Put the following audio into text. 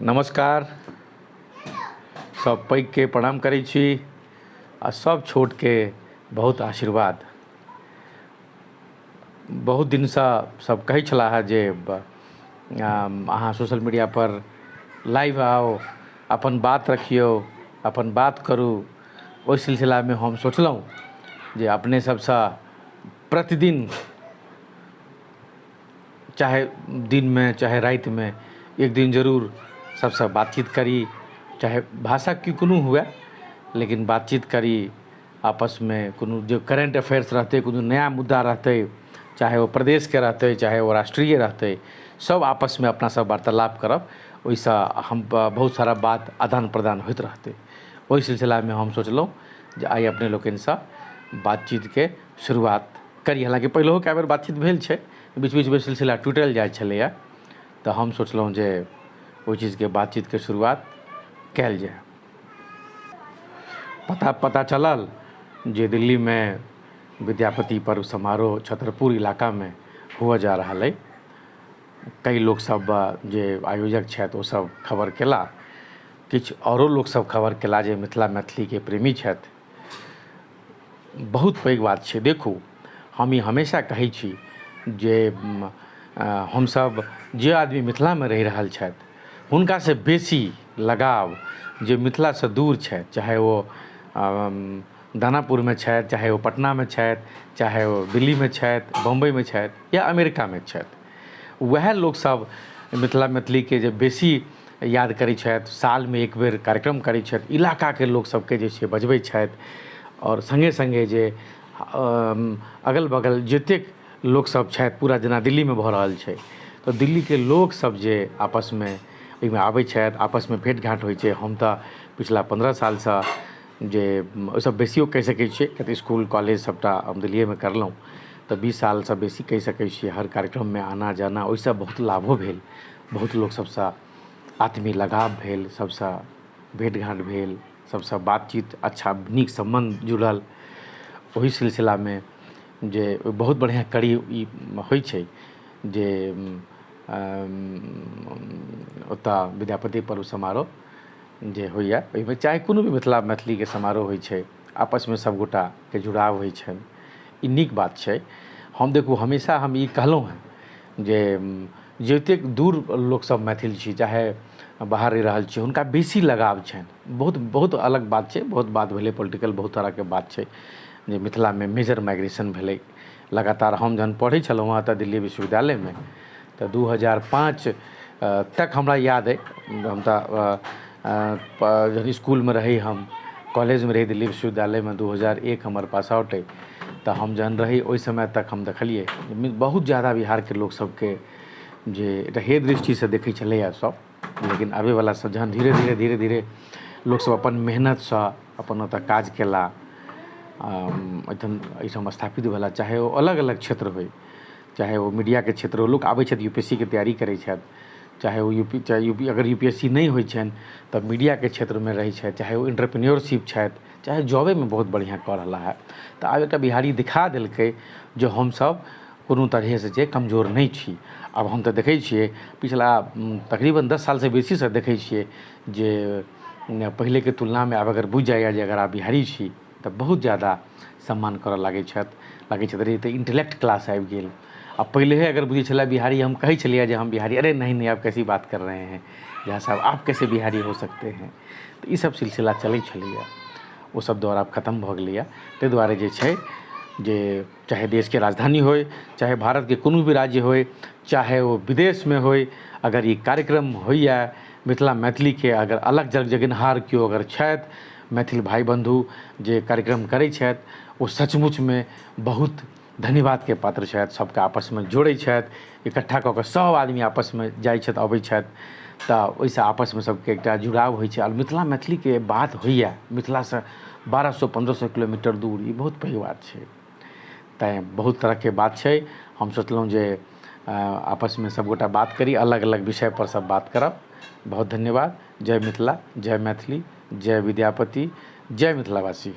नमस्कार। सब पैघके प्रणाम करै छी आ सब छोटके बहुत आशीर्वाद। बहुत दिनसँ सब कहै छलाह जे अहाँ सोशल मीडियापर लाइव आउ, अपन बात रखियौ, अपन बात करू। ओहि सिलसिलामे हम सोचलहुँ जे अपने सबसँ प्रतिदिन चाहे दिनमे चाहे रातिमे एक दिन जरूर सबसँ बातचीत करी, चाहे भाषा की कोनो हुए लेकिन बातचीत करी। आपसमे कोनो जे करेन्ट अफेयर्स रहतै, कोनो नया मुद्दा रहतै, चाहे ओ प्रदेशके रहतै चाहे ओ राष्ट्रीय रहतै, सब आपसमे अपना सब वार्तालाप करब। ओहिसँ हम बहुत सारा बात आदान प्रदान होइत रहतै। ओहि सिलसिलामे हम सोचलहुँ जे आइ अपने लोकनिसँ बातचीतके शुरुआत करी। हालाँकि पहिलहो कए बेर बातचीत भेल छै, बीच बीचमे सिलसिला टूटल जाइ छलैए, तऽ हम सोचलहुँ जे ओहि चीजके बातचीतके शुरुआत कयल जाय। पता पता चलल जे दिल्लीमे विद्यापति पर्व समारोह छतरपुर इलाकामे हुअ जा रहल अइ। कई लोकसभ जे आयोजक छथि ओसभ खबर केला, किछु आओरो लोकसभ खबर केला जे मिथिला मैथिलीके प्रेमी छथि। बहुत पैघ बात छै। देखू, हम ई हमेशा कहै छी जे हमसभ जे आदमी मिथिलामे रहि रहल छथि हुनकासँ बेसी लगाव जे मिथिलासँ दूर छथि, चाहे ओ दानापुरमे छथि, चाहे ओ पटनामे छथि, चाहे ओ दिल्लीमे छथि, बम्बइमे छथि या अमेरिकामे छथि, उएह लोकसभ मिथिला मैथिलीके जे बेसी याद करै छथि, सालमे एक बेर कार्यक्रम करै छथि, इलाकाके लोक सबके जे छै बजबै छथि आओर सङ्गे सङ्गे जे अगल बगल जतेक लोकसब छथि पूरा जेना दिल्लीमे भऽ रहल छै तऽ दिल्लीके लोकसब जे आपसमे ओहिमे आबै छथि, आपसमे भेँट घाँट होइ छै। हम तऽ पिछला 15 सालसँ जे ओहिसँ बेसियो कहि सकै छियै, किएक तऽ इसकुल कॉलेज सबटा हम दिल्लिएमे करलहुँ, तऽ 20 सालसँ बेसी कहि सकै छियै। हर कार्यक्रममे आना जाना, ओहिसँ बहुत लाभो भेल, बहुत लोक सबसँ आत्मीय लगाव भेल, सबसँ भेँट घाँट भेल, सबसँ बातचीत अच्छा नीक सम्बन्ध जुड़ल। ओहि सिलसिलामे जे बहुत बढ़िआँ कड़ी ई होइ छै जे ओतऽ विद्यापति पर्व समारोह जे होइए ओहिमे चाहे कोनो भी मिथिला मैथिलीके समारोह होइ छै, आपसमे सबगोटाके जुड़ाव होइ छनि। ई नीक बात छै। हम देखू हमेशा हम ई कहलहुँ हेँ जे जतेक दूर लोकसब मैथिल छी चाहे बाहर रहि रहल छी, हुनका बेसी लगाव छनि। बहुत बहुत अलग बात छै, बहुत बात भेलै पोलिटिकल, बहुत तरहके बात छै जे मिथिलामे मेजर माइग्रेशन भेलै लगातार। हम जहन पढ़ै छलहुँ हँ तऽ दिल्ली विश्वविद्यालयमे तऽ 2005 तक हमरा याद अइ, हम तऽ जहन इसकुलमे रही, हम कॉलेजमे रही दिल्ली विश्वविद्यालयमे, 2001 हमर पास आउट अइ, तऽ हम जहन रही ओहि समय तक हम देखलियै बहुत ज्यादा बिहारके लोक सबके जे एकटा हेय दृष्टिसँ देखै छलैए सब। लेकिन आबैवला सब जहन धीरे धीरे धीरे धीरे लोकसब अपन मेहनतसँ अपन ओतऽ काज केला, एहिठाम एहिठाम स्थापित भेला, चाहे ओ अलग अलग क्षेत्र होइ, चाहे ओ मीडियाके क्षेत्र हो, लोक आबै छथि यू पी एस सी के तैयारी करै छथि, चाहे ओ यू पी चाहे यू पी अगर यू पी एस सी नहि होइ छनि तऽ मीडियाके क्षेत्रमे रहै छथि, चाहे ओ एंटरप्रेन्योरशिप छथि, चाहे जॉबेमे बहुत बढ़िआँ कऽ रहला हँ। तऽ आब एकटा बिहारी दिखा देलकै जे हमसब कोनो तरहेसँ जे कमजोर नहि छी। आब हम तऽ देखै छियै पिछला तकरीबन 10 सालसँ बेसीसँ देखै छियै जे पहिलेके तुलनामे आब अगर बुझि जाइए जे अगर अहाँ बिहारी छी तऽ बहुत ज्यादा सम्मान करऽ लागै छथि, लागै छथि अरे ई तऽ इंटेलेक्ट क्लास आबि गेल। आ पहिलेहे अगर बुझै छलै बिहारी, हम कहै छलियै जे हम बिहारी, अरे नहीं नहीं आप कैसी बात कर रहे हैं झा साहब, आप कैसे बिहारी हो सकते हैं। तऽ ईसब सिलसिला चलै छलैए, ओसब दौर आब खतम भऽ गेलैए। ताहि दुआरे जे छै जे चाहे देशके राजधानी होइ, चाहे भारतके कोनो भी राज्य होइ, चाहे ओ विदेशमे होइ, अगर ई कार्यक्रम होइए मिथिला मैथिलीके, अगर अलग जग जगेनहार केओ अगर छथि मैथिल भाइ बन्धु जे कार्यक्रम करै छथि, ओ सचमुचमे बहुत धन्यवादके पात्र छथि। सबके आपसमे जोड़ै छथि, इकट्ठा कऽ कऽ सब आदमी आपसमे जाइ छथि अबै छथि, तऽ ओहिसँ आपसमे सबके एकटा जुड़ाव होइ छै आओर मिथिला मैथिलीके बात होइए। मिथिलासँ 1200 1500 किलोमीटर दूर, ई बहुत पैघ बात छै। तैँ बहुत तरहके बात छै। हम सोचलहुँ जे आपसमे सबगोटा बात करी, अलग अलग विषयपर सब बात करब। बहुत धन्यवाद। जय मिथिला, जय मैथिली, जय विद्यापति, जय मिथिलावासी।